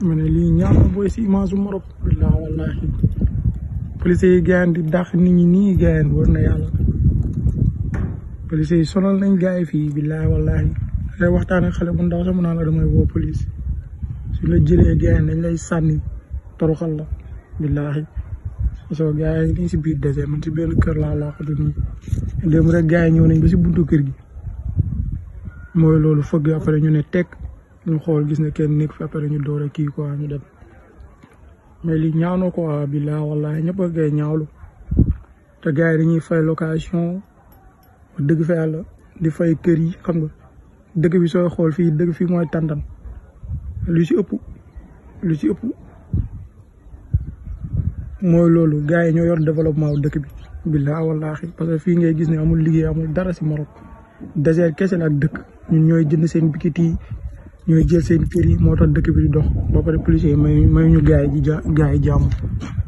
ma ne lii ñaaw na booy si image u Maroc billah wallahi policiers yi gayan di dàq nit ñi nii gayan war na yàlla policiers yi sonal nañ gars yi fii billahi wallahi lay waxtaan ak xale bu ndaw sax mu naan la damay woo police su la jëlee gayan dañ lay sànni toroxal la billahi so gars yi nii si biir désert man si benn kër laa laqatu nii démb rek gars yi ñëw nañ ba si buntu kër gi mooy loolu fëgg après ñu ne tekk ñu xool gis na kenn nekk fi après ñu door a kii quoi ñu dem mais li ñaaw na quoi billahi wallahi ñëpp a ngay ñaawlu te gars yi dañuy fay location dëgg fa yàlla di fay kër yi xam nga dëgg bi sooy xool fii dëgg fii mooy tàntan lu ci ëpp mooy loolu gars yi ñoo yor développement wu dëkk bi billahi wallahi parce que fii ngay gis ne amul liggéey amul dara si Maroc désert kese la ak dëkk ñun ñooy jënd seen bikit yi ñooy jël seen kër yi moo tax dëkk bi di dox ba pare policiers yi may ñu gars yi jàmm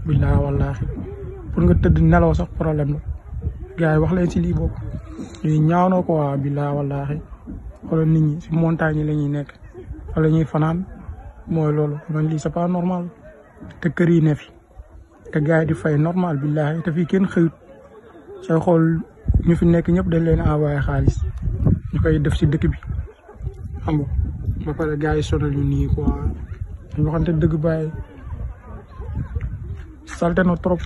billahi wallahi pour nga tëdd nelaw sax problème la gars yi wax leen si lii boobu lii ñaaw na ko waa billahi wallahi xoolal nit ñi si montagne yi la ñuy nekk fa la ñuy fanaan mooy loolu man lii c'est pas normal te kër yi ne fi te gars yi di fay normal billahi te fii kenn xëyut sooy xool ñu fi nekk ñëpp dañ leen envoyé xaalis ñu koy def si dëkk bi xam nga ba pare gars yi sonal ñu nii quoi ñu waxante dëgg bàyyi salte na trop.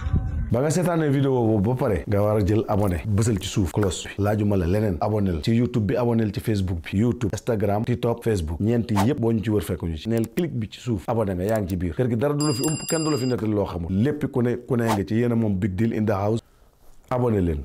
ba nga seetaanee vidéo boobu ba pare nga war a jël abonné bësal ci suuf cloche bi laajuma la leneen abonné ci YouTube bi abonné ci Facebook bi YouTube Instagram TikTok Facebook ñeent yi yëpp boo ñu ci wër fekk ñu ci neel clic bi ci suuf abonné nga yaa ngi ci biir kër gi dara du la fi ump kenn du la fi nettali loo xamul lépp ku ne nga ci yéen a moom Big Deal in the house abonné leen.